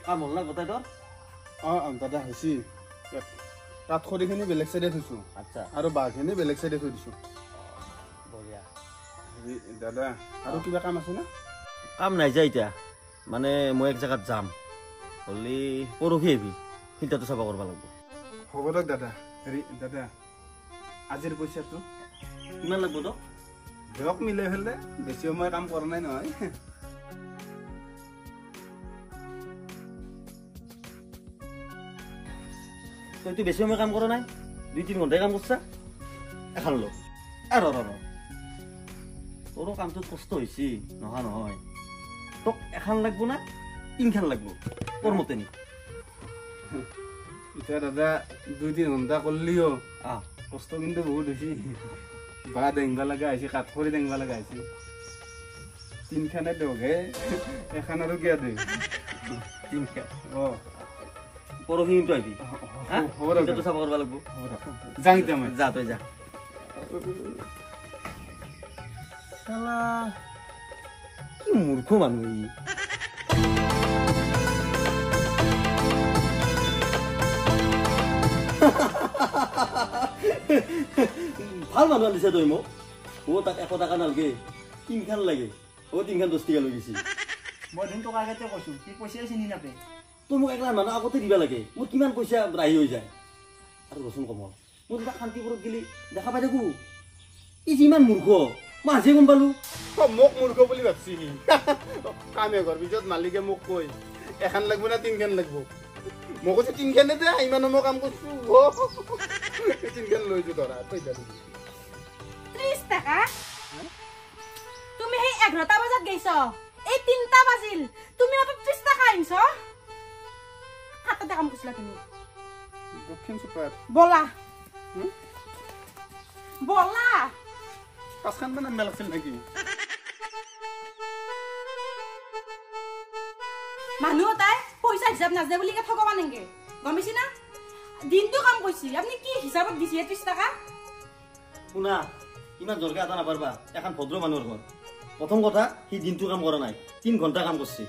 কাম হ'ল না গোটাই তোৰ? অঁ দাদা হৈছে, কাঠখৰিখিনি বেলেগ চাইডে থৈছোঁ। আচ্ছা। আৰু বাঁহখিনি বেলেগ চাইডে থৈ দিছোঁ। বঢ়িয়া। হেৰি দাদা, আৰু কিবা কাম আছে না? কাম নাই যা এতিয়া, মানে মই এক জেগাত যাম, হ'লে পৰহি আহিবি, ফিল্টাৰটো চাফা কৰিব লাগিব। হ'ব দিয়ক দাদা। হেৰি দাদা, আজিৰ পইচাটো কিমান লাগিব তোক? দিয়ক মিলাই পেলাই, বেছি সময় কাম কৰা নাই নহয়। তইতো বেছি সময় কাম কৰা নাই, 2-3 ঘণ্টাই কাম কৰছা। এখন ল। ৰ ৰ, তোৰো কামটোত কষ্ট হৈছে নহা নহয়। তোক এখন লাগব না 3খন লাগব তোৰ মতে নি? এতিয়া দাদা 2-3 ঘণ্টা কৰিলিও কষ্ট কিন্তু বহুত হৈছে। বাঁহ দাঙিব লগা হৈছে, কাঠখৰি দাঙিব লগা হৈছে। 3খানে দিয়ক হে, এখন আৰু কিয় দিম? 3খন। অঁ। পৰহি কিন্তু আহিবি। হ'ব দিয়ক। চাফা কৰিব লাগিব। যাওঁ এতিয়া মই। যা তই যা। শালা কি মূৰ্খ মানুহ ই। ভাল মানুহ আনিছে তই মোক। অ' তাক 100 টকা নালগে, 3খন লাগে। অ' 3খন 10 টকা লৈ গৈছি। মই দেখোন তোক আগতে কৈছোঁ, সি পইচাই চিনি নাপায়। তই মোক একলা মানুহ আগতে দিবা লাগে, মোৰ কিমান পইচা ৰাহি হৈ যায়। আৰু ৰচোন কমল, মই তাক শান্তিপুৰত গেলি দেখা পাই থাকোঁ, ই যিমান মূৰ্খ, মই আজিয়ে গম পালোঁ। মোক মূৰ্খ বুলি ভাবছি সি। কাম শেষ হোৱাৰ পিছত মালিকে মোক কৈ এখন লাগব না 3খন লাগব? মই কৈছোঁ 3খনে দে, ইমান সময় কাম কৰিছোঁ। 3খন লৈছোঁ ধৰা তই। 30 টকা? তুমি সেই 11টা বজাত গৈছ, এই 3টা বাজিল, তুমি মাত্ৰ 30 টকা আনিছ? 7টাতে কাম কৰিছিলা তুমি? দক্ষিণ চুপাৰ। বলা বলা। 5খন মান আনিব লাগিছিল নেকি? মানুহ এটাই পইচা হিচাপ নাজানে বুলি ঠগবা নেকি? গম পাইছি না? দিনটো কাম কৰিছি, আপুনি কি হিচাপত দিছে 30 টকা? শুনা, ইমান জোৰকে এটা নাপাৰবা, এখন ভদ্ৰ মানুহৰ ঘৰ। প্ৰথম কথা, সি দিনটো কাম কৰা নাই, 3 ঘণ্টা কাম কৰিছে।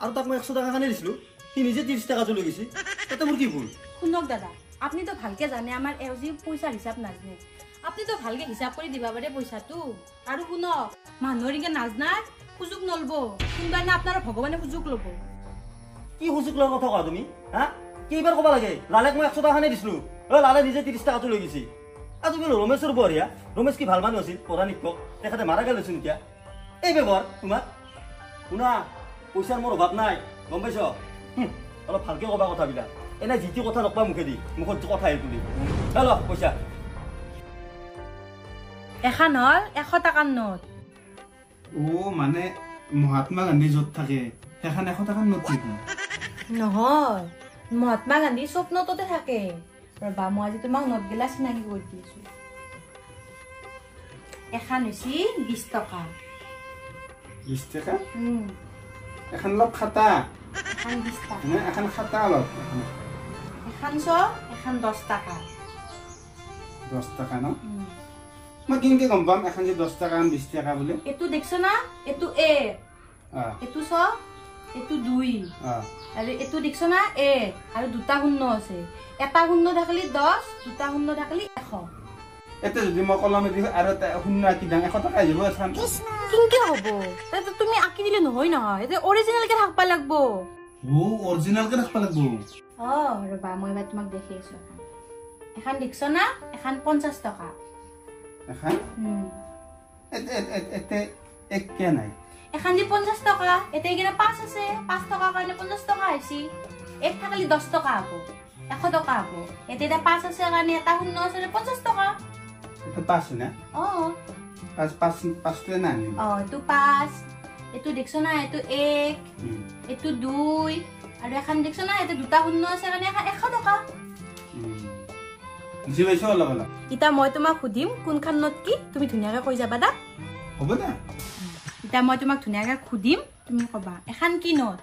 আৰু তাক মই 100 টকা কাৰণে দিছিলোঁ, সি নিজে 30 টকাটো লৈ গৈছে, তাতে মোৰ কি ভুল? শুনক দাদা, আপুনিতো ভালকে জানে আমাৰ এওঁ যি পইচাৰ হিচাপ নাজানে। আপুনিতো ভালকে হিচাপ কৰি দিব পাৰে পইচাটো। আৰু শুনক, মানুহৰ এনেকে নাজনাৰ সুযোগ নলব, কোনোবা দিনা আপোনাৰ ভগৱানে সুযোগ ল'ব। কি সুযোগ লোৱাৰ কথা কোৱা তুমি? হা, কেইবাৰ ক'ব লাগে? লালেক মই 100 টকা কাৰণে দিছিলোঁ, অ' লালে নিজে 30 টকাটো লৈ গৈছে। আৰু তুমি ৰমেশৰ বঢ়িয়া, ৰমেশ কি ভাল মানুহ আছিল, প্ৰধান শিক্ষক, তেখেতে মাৰা গ'ল দেচোন এতিয়া। এই ব্যৱহাৰ তোমাৰ। শুনা, পইচাৰ মোৰ অভাৱ নাই, গম পাইছ? অলপ ভালকে ক'বা কথাবিলাক, এনে যিটো কথা নকবা মুখেদি, মুখত কথা আহি বুলি। ল পইচা। এখন হ'ল 100 টকাৰ নোট। অ' মানে মহাত্মা গান্ধী য'ত থাকে সেইখন 100 টকাৰ নোট নেকি? নহয়, মহাত্মা গান্ধী চব নোটতে থাকে। ৰবা, মই আজি তোমাক নোটগিলা চিনাকি কৰি দিছোঁ। এখন হৈছে 20 টকা। 20 টকা? এখন অলপ খাতা। এখন 20 টকা। এখন খাতা অলপ। এখন 100, এখন 10 টকা। 10 টকা ন? মই কেনেকে গম পাম এখন যে 10 টকা 20 টকা বুলি? এইটো দেখছ না, এইটো 1, এইটো 6, এইটো 2, আৰু এইটো দেখছ না 1, আৰু 2টা শূন্য আছে। এটা শূন্য থাকিলে 10, 2টা শূন্য থাকিলে 100। এটা যদি মই কলমেদি আৰু এটা শূন্য আঁকি দিওঁ 100 টকা আহিব এখন। কেনেকে হ'ব? তাতে তুমি আঁকি দিলে নহয় নহয়, এইটো অৰিজিনেলকে থাকবা লাগব। ও অৰিজিনেলকে থাকবা লাগব? অ ৰবা, মই এবাৰ তোমাক দেখি আছো। এখন এখন দেখছ না, এখন 50 টকা। এখন? এতে এক কে নাই। এখন যে 50 টকা, এতে কিনা 5 আছে, 5 টকাৰ কাৰণে 50 টকা আহিছি। এক থাকিলে 10 টকা হ'ব, 100 টকা হ'ব। এতে এটা 5 আছে কাৰণে এটা শূন্য আছে, 50 টকা। এটা 5 না? অ 5 5 5টোৱে নাই। অ এইটো 5, এইটো দেখছ না, এইটো 1, এইটো 2, আৰু এখন দেখছ না, এইটো দুটা শূন্য আছে কাৰণে এখন 100 টকা। বুজি পাইছো অলপ অলপ। ইতা মই তোমাক সুধিম কোনখন নোট কি, তুমি ধুনীয়াকে কৈ যাবা দা। হ'ব দা। ইতা মই তোমাক ধুনীয়াকে সুধিম, তুমি কবা এখন কি নোট?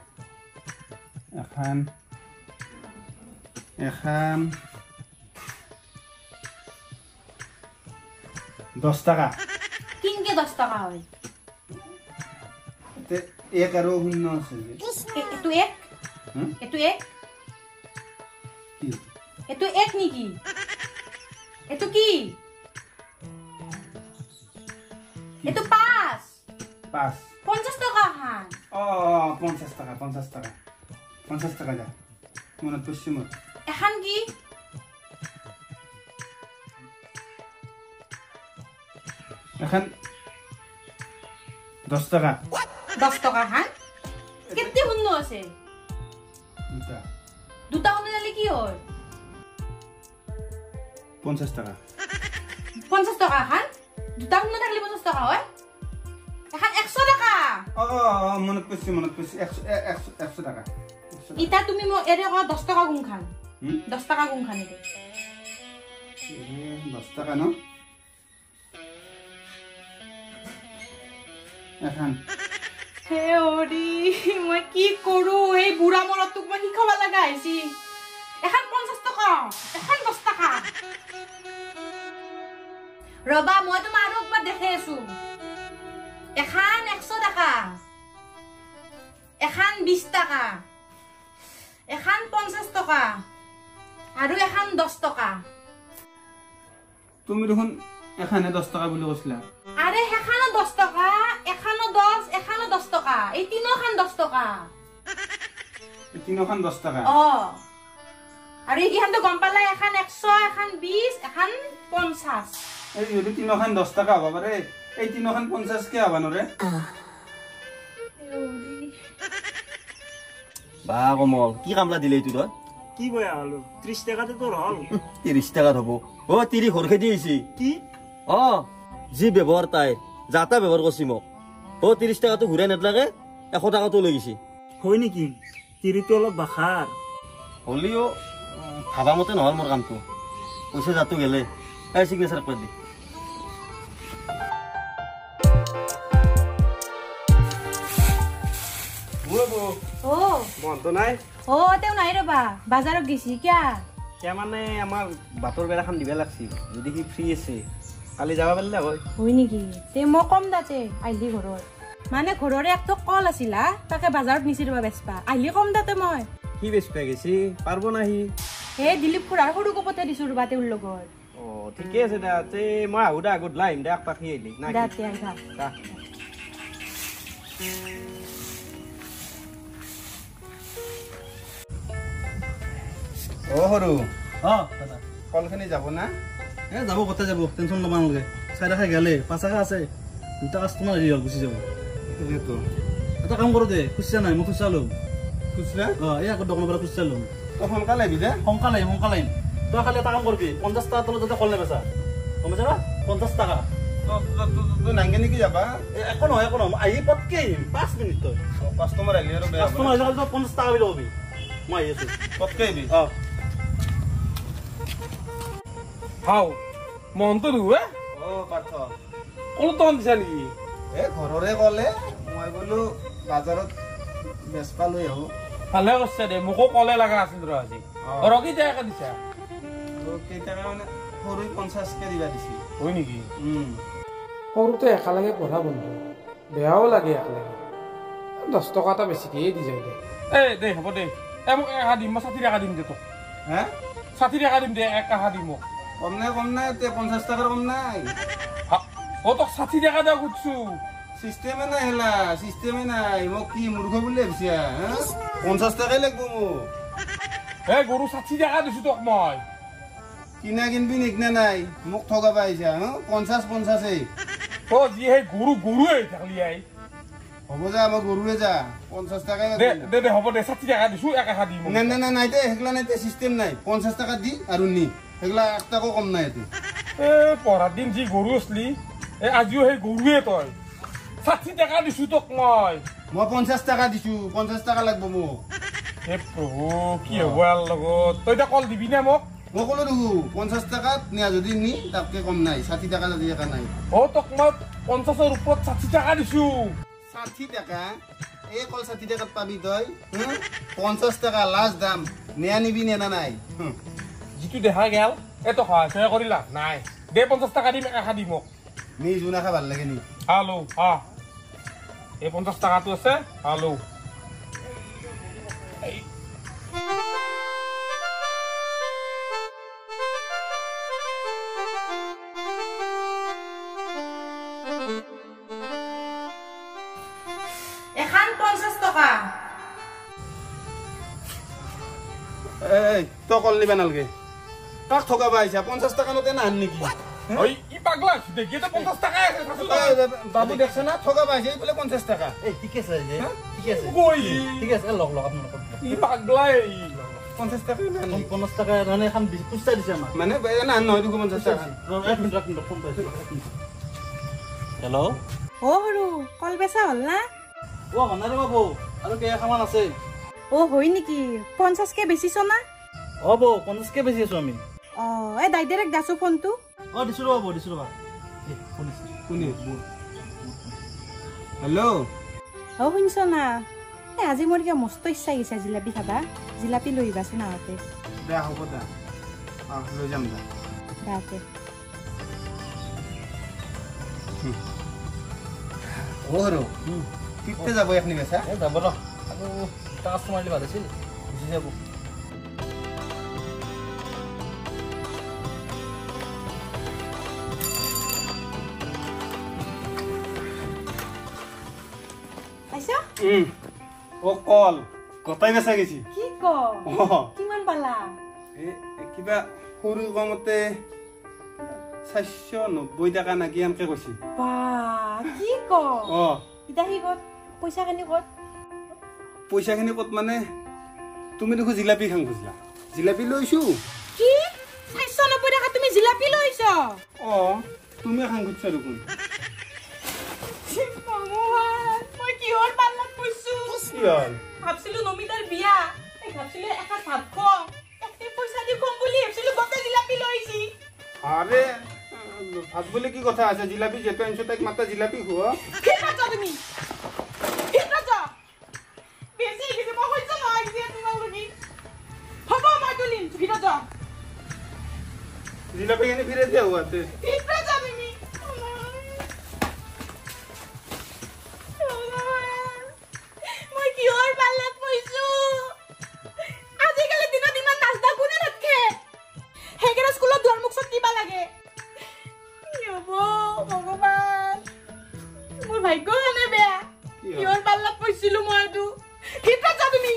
এখন এখন 10 টাকা। কিনকে 10 টাকা হয়? এক আৰু শূন্য আছে যে। এইটো এক? এইটো এক কি? এইটো এক নেকি? এইটো কি? এইটো 5। 5 50 টকা এখন। অ 50 টাকা, 50 টাকা, 50 টাকা যা, মনত পৰছি মোৰ। এখন কি? এখন 10 টাকা। 10 টকা হা? কেতে শূন্য আছে? দুটা। দুটা শূন্য দিলে কি হয়? 50 টাকা। 50 টকা এখন? দুটা শূন্য থাকলে 50 টাকা হয়? এখন 100 টাকা। অ মনত পৰছি, মনত পৰছি, 100 টাকা। ইটা তুমি মোক এৰে কোৱা 10 টকা কোনখান? 10 টকা কোনখান? এৰে 10 টাকা ন? এখন হে হৰি, মই কি কৰো? এই বুঢ়া মৰতটোক মই শিকাব লগা হৈছে। এখন 50 টকা, এখন 10 টকা। ৰবা, মই তোমাৰ আৰু একবাৰ দেখাই আছো। এখন 100 টকা, এখন 20 টকা, এখন 50 টকা আৰু এখন 10 টকা। তুমি দেখোন এখানে 10 টকা বুলি কৈছিলা। আৰে সেইখানো 10 টকা, এখানো 10, এখানো 10 টকা, এই তিনোখান 10 টকা। এই তিনোখান 10 টকা? অ। আৰু এইকেইখানতো গম পালা, এখন 100, এখন 20, এখন 50। এই যদি তিনোখান 10 টকা হ'ব পাৰে, এই তিনোখান 50 কে হ'ব নৰে? বা কমল, কি কামলা দিলে এইটো তই? কি বয়া হলো? 30 টাকাতে তোৰ হ'ল। 30 টাকাত হ'ব? অ 30 ঘৰ খেদি আহিছি। কি? অ যি ব্যৱহাৰ তাইৰ, যাতা ব্যৱহাৰ কৰছি মোক। অ 30 টকাটো ঘূৰাই নেদলাকে 100 টকাটো লৈ গৈছি। হয় নেকি? তিৰিটো অলপ বাখাৰ হ'লেও ভাবা মতে নহ'ল মোৰ কামটো। পইচা যাতো গেলে। এই চিগনেচাৰ কৰি দি। বন্ধ নাই? অ তেওঁ নাই ৰবা, বাজাৰত গৈছি। কিয়া? কিয়া মানে আমাৰ বাটৰ বেৰাখন দিবা লাগছি, যদি সি ফ্ৰী আছে কালি যাব পাৰিলে হয়। হয় নেকি? তে মই কম দাতে আহিলি ঘৰত, মানে ঘৰৰে একটো কল আছিল হা, তাকে বাজাৰত নিছি ৰবা বেচবা। আহিলি কম দাতে মই। সি বেচবা গেছি, পাৰব না সি? হে দিলীপ খুৰাৰ সৰু কপতে দিছো ৰবা তেওঁৰ লগত। অ ঠিকে আছে দা, তে মই আহো দা, গধূলা আহিম দা, একপাক সি আহিলি না? দা তে আহিবা। অ সৰু, অ দাদা, কলখিনি যাব না? এ যাব, কথা যাব, টেনচন ল'ব নালাগে। 4 টাকা গেলে 5 টাকা আছে, দুটা কাষ্টমাৰ হেৰি হ'ল গুচি যাব। সেইটো এটা কাম কৰোঁ দে, খুচৰা নাই, মই খুচৰা ল'ম। খুচৰা? অ এই আকৌ দোকানৰ পৰা খুচৰা ল'ম। তই সোনকালে আহিবি দে। সোনকালে আহিম, সোনকালে আহিম। তই খালি এটা কাম কৰিবি, 50 টকাৰ তলত যাতে কল নেবেচা, গম পাইছা না? 50 টকা। তই নাংগে নেকি যাবা? একো নহয়, একো নহয়, আহি পটকে আহিম, 5 মিনিট। তই কাষ্টমাৰ আহিলে আৰু বেয়া। কাষ্টমাৰ আহিলে তই 50 টকা বুলি কবি, মই আহি আছো। পটকে আহিবি। অ হাও মহন্ত ৰুৱে? অ পাৰ্থ, কলৰ দোকান দিছা নেকি? এ ঘৰৰে কলে, মই বোলো বাজাৰত বেচবা লৈ আহো। ভালে কৰিছা দে, মোকো কলে লগা আছিল ৰ আজি। আৰু কেইটাকে দিছা? কেইটাকে মানে সৰু 50 কে দিবা দিছি। হয় নেকি? সৰুতে একেলগে পঢ়া বন্ধু, বেয়াও লাগে একেলগে। 10 টকা এটা বেছিকেই দি যায় দে। এই দে হ'ব দে, এই মোক একা দিম, মই 60 টকা দিম দে তোক। হে 60 টকা দিম দে, এক কাহা দিম মোক। কম নাই, কম নাই, তে 50 টকাৰ কম নাই। অ তোক 60 টকা দিয়া খুজিছো। চিষ্টেমে নাই হেলা, চিষ্টেমে নাই। মোক কি মূৰ্খ বুলি ভাবিছা? 50 টকাই লাগিব মোক। এ গৰু 60 টকা দিছো তোক মই। কিনা কিনবি নিকিনা নাই, মোক ঠগাব আহিছা। 50 50। অ যি সেই গৰু গৰুৱে থাকলি I. হ'ব যা, মই গৰুৱে যা, 50 টকাই দে দে দে, হ'ব দে, 60 টকা দিছো, এক এশা দিম। নাই নাই নাই দে, সেইগিলা নাই দে, চিষ্টেম নাই। 50 টকা দি আৰু নি, সেইগিলা এক টকাও কম নাই। এইটো এ পঢ়াৰ দিন যি গৰু আছলি, এ আজিও সেই গৰুৱে তই। 60 টকা দিছো তোক মই। মই 50 টকা দিছো, 50 টকা লাগিব মোক। হে প্ৰভু, কি হ'ব ইয়াৰ লগত? তই এতিয়া কল দিবি নে মোক? মই ক'লো দেখো 50 টকাত নিয়া যদি নি, তাতকে কম নাই। 60 টকা যদি একা নাই। অ তোক মই 50ৰ ওপৰত 60 টকা দিছো। 60 টকা? এই কল 60 টকাত পাবি তই? 50 টকা লাষ্ট দাম, নিয়া নিবি নেনা নাই। যিটো দেখা গেল, এইটো সহায় সহায় কৰি লাভ নাই। দে 50 টকা দিম, এশা দি মোক। নি যোন এশা ভাল লাগে নি। হালো হা, এই 50 টকাটো আছে। হালো, এখান 50 টকা। এই তই কল নিবা নালগে, কাক ঠগাব আহিছা? 50 টকা নোটে নাহান নেকি? ঐ ই পাগলা হৈছে দে, এটা 50 টাকাই আছে। বাবু দেখছে না, ঠগাব আহিছে এই বোলে 50 টাকা। এই ঠিক আছে, ঠিক আছে, ঠিক আছে, লগ লগ আপোনালোকৰ। ই পাগলা, এই 50 টাকা, 50 টাকা মানে এখন পইচা দিছে আমাক। মানে নাহান নহয় দেখোন 50 টাকা। এক মিনিট, এক মিনিট, ফোন পাইছো। হেল্ল'। অ সৰু, কল বেচা হ'ল না? অ হোৱা নাই বাবু, আৰু কেইখানমান আছে। অ হয় নেকি? 50 কে বেচিছ না? অ বৌ, 50 কে বেচি আছো আমি। অ এই ডাইৰেক্ট দাছো ফোনটো। অ দিছো ৰ'বা বৌ, দিছো ৰ'বা। কোনে? হেল্ল'। অ শুনছ না, এই আজি মোৰ কিবা মস্ত ইচ্ছা গৈছে জিলাপি খাবা। জিলাপি লৈ আহিবাচোন আহোঁতে। দে হ'ব দে, অ লৈ যাম দে। দে। অ সৰু, কেতিয়া যাব এখনি বেচা? এই যাব ৰ, আৰু কাষ্টমাৰ মাৰিলে ভাল আছিল, গুচি যাব। অ কল গোটাই বেচা গেছি। কি ক? কিমান পালা? কিবা সৰু কমতে 490 টকা নাকি এনকে কৈছি। বা কি ক? অ ইতা সি ক'ত? পইচাখিনি ক'ত? পইচাখিনি ক'ত মানে তুমি দেখোন জিলাপি খাং খুজিলা, জিলাপি লৈছো। কি 490 টকা তুমি জিলাপি লৈছ? অ তুমি খাং খুজিছা দেখোন। মই কিহৰ পাল্লাত পৰিছো? কি হ'ল? ভাবছিলো নমিতাৰ বিয়া, এই ভাবছিলো এসাঁজ ভাত খুৱাওঁ, একদিন পইচা দি খুৱাম বুলি ভাবছিলো, গোটেই জিলাপি লৈ আহিছি। আৰে ভাত বুলি কি কথা আছে, জিলাপি যিহেতু আনিছো তাইক মাত্ৰ জিলাপি খুৱা। ভিতৰত যোৱা তুমি, ভিতৰত যোৱা। বেছি গৈছে, মই সহ্য নহয় গৈছে তোমাৰ লগি। হ'ব মই তুলিম, ভিতৰত যোৱা। জিলাপিখিনি ফিৰাই দিয়া হোৱাতে। ভিতৰত যোৱা তুমি। মই কিহৰ পাল্লাত পৰিছো? আজিকালি দিনত ইমান নাচদা কোনে নাথাকে? সেইকাৰণে স্কুলত দুৱাৰ মুখত কিবা লাগে। কি হ'ব ভগৱান, মোৰ ভাগ্য কাৰণে বেয়া। কিহৰ পাল্লাত পৰিছিলো মই এইটো। ভিতৰত যোৱা তুমি।